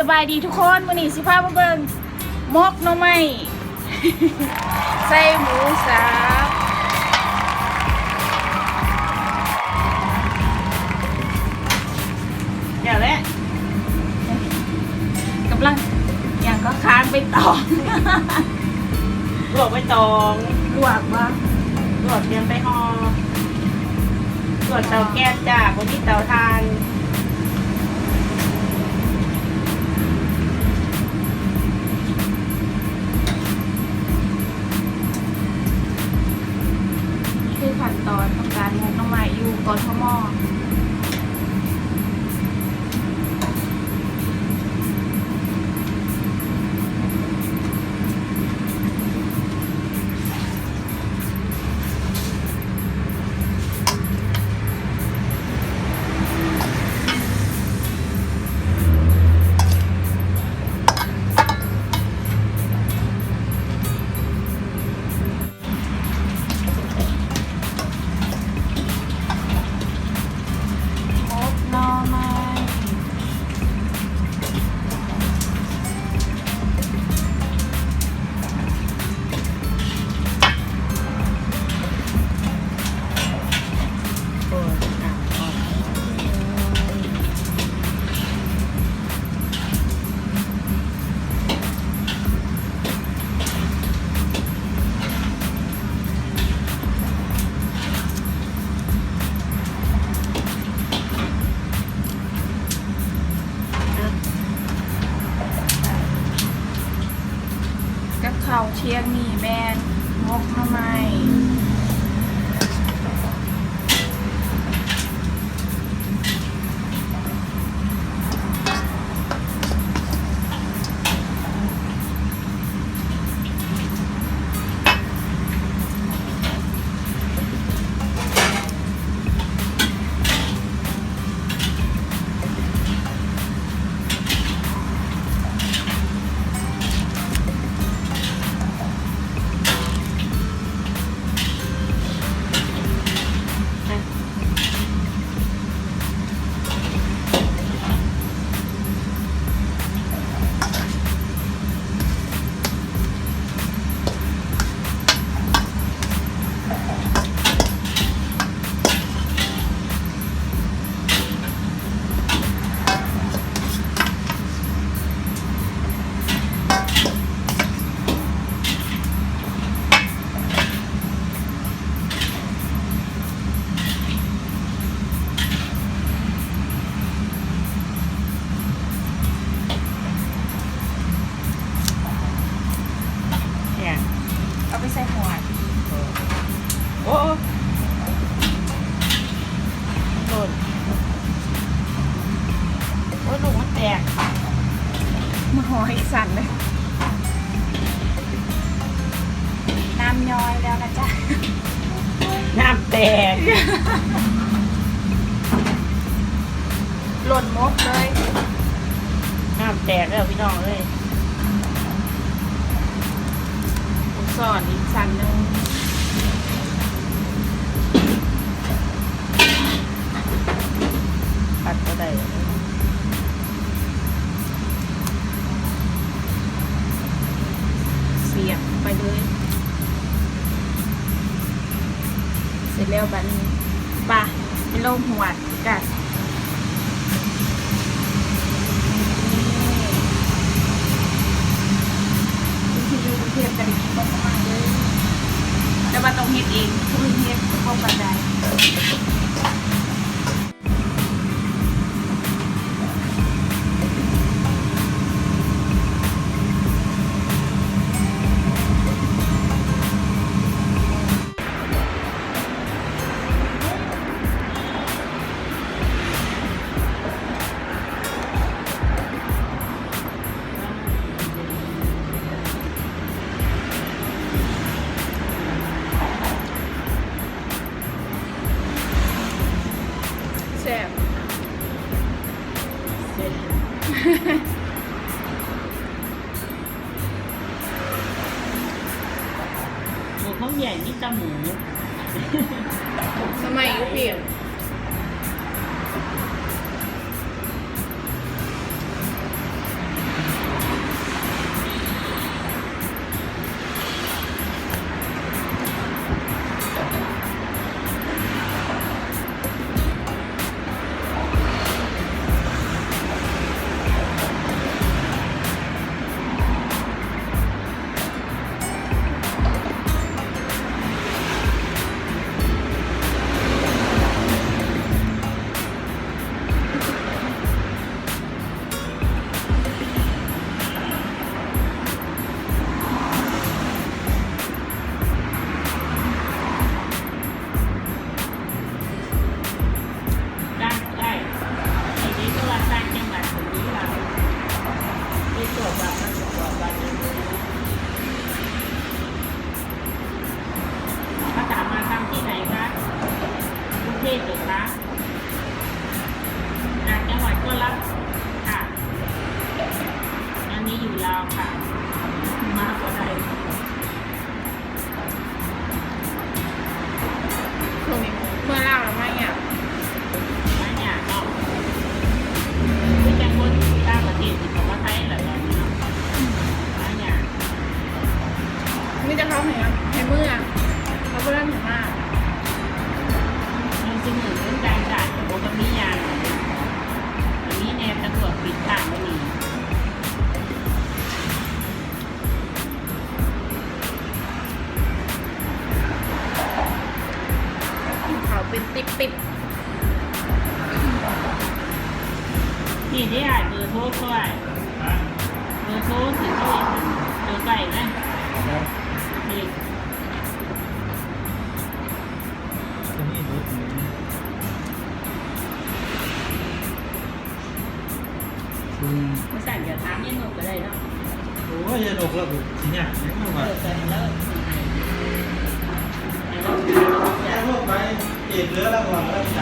ສະບາຍດີທຸກຄົນ, ມື້ນີ້ຊິພາມາເບິ່ງໝົກໜໍ່ໄມ້ ໃສ່ໝູສັບ. ແລ້ວແຫຼະ ກຳລັງຫຍັງກໍ ຄານໃບຕອງ ລວກໃບຕອງ ລວກບໍ່? ລວກ ຕຽມໄປຫໍ່ ລວກເຕົາແກັສຈ້າ ບໍ່ມີເຕົາຖ່ານ. ນີ້ຄືຂັ້ນຕອນຂອງການໝົກໜໍ່ໄມ້ຢູ່ ກທມ. ໝົກໜໍ່ໄມ້. ກັບເຂົ້າທ່ຽງນີ້ແມ່ນໝົກໜໍ່ໄມ້. ເອົາໄປໃສ່ຫວດ. ໂອ້ ໂດນ. ໂອ້ຍ ລູກມັນແຕກ ມາຫໍ່ໃຫ້ສັ່ນເລີຍ. ນ້ຳຍ້ອຍແລ້ວນະຈ໊ະ ນ້ຳແຕກ ຫຼົ່ນໝົດເລີຍ. ນ້ຳແຕກແລ້ວພີ່ນ້ອງເອີຍ. ລູກສອນອີກຊັ້ນໜຶ່ງ ປັດບໍ່ໄດ້ ສຽບໄປເລີຍ. ເສັດແລ້ວບັດນີ້ ໄປ ໄປລົງຫວດ ກັນ ຄົນທີ່ຢູ່ກຸງເທບກໍໄດ້ກິນໝົກໜໍ່ໄມ້ເດີ ແຕ່ວ່າຕ້ອງເຮັດເອງ ຜູ້ອື່ນເຮັດບໍ່ປານໃດ. ແຊບ ແຊບ. ໝູຂອງໃຫຍ່ມີແຕ່ໝູ ສະໄໝຢູ່ພີ້. ມາບໍ່ໄດ້ ຊ່ວງນີ້ເມືອລາວແລ້ວມາຍາກ ມາຍາກເນາະ ຄືຈັ່ງຄົນຕ່າງປະເທດຊິເຂົ້າມາໄທແລ້ວຕອນນີ້ເນາະ ມາຍາກ ມີແຕ່ເຂົາໃຫ້ ໃຫ້ເມືອ ເຂົາບໍ່ທັນໃຫ້ມາ ເຮົາຊິເໝືອນຄົນຕ່າງຊາດ ກໍບໍ່ມີຫຍັງ ມີແນ່ຕຳຫຼວດປິດທາງບໍ່ມີ. ເຂົ້າເປັນຕິບໆ ນີ້ເດ້ອ້າຍ ເບີໂທຂ້ອຍ ເບີໂທທີ່ຂ້ອຍຈົດໄວ້ນະ ນີ້ ຕົວນີ້ເບີໂທ ອືມ ບໍ່ຊັ້ນກໍຖາມຍານົກກໍໄດ້ເນາະ ໂອ້ຍ ຍານົກລາວກໍຊິຍາກຫຍັງ ເອີ ກໍໃຫ້ລາວ ໃຫ້ລາວ ແຕ່ວ່າໄປເອກເຫຼືອລາວວ່າລາວຈ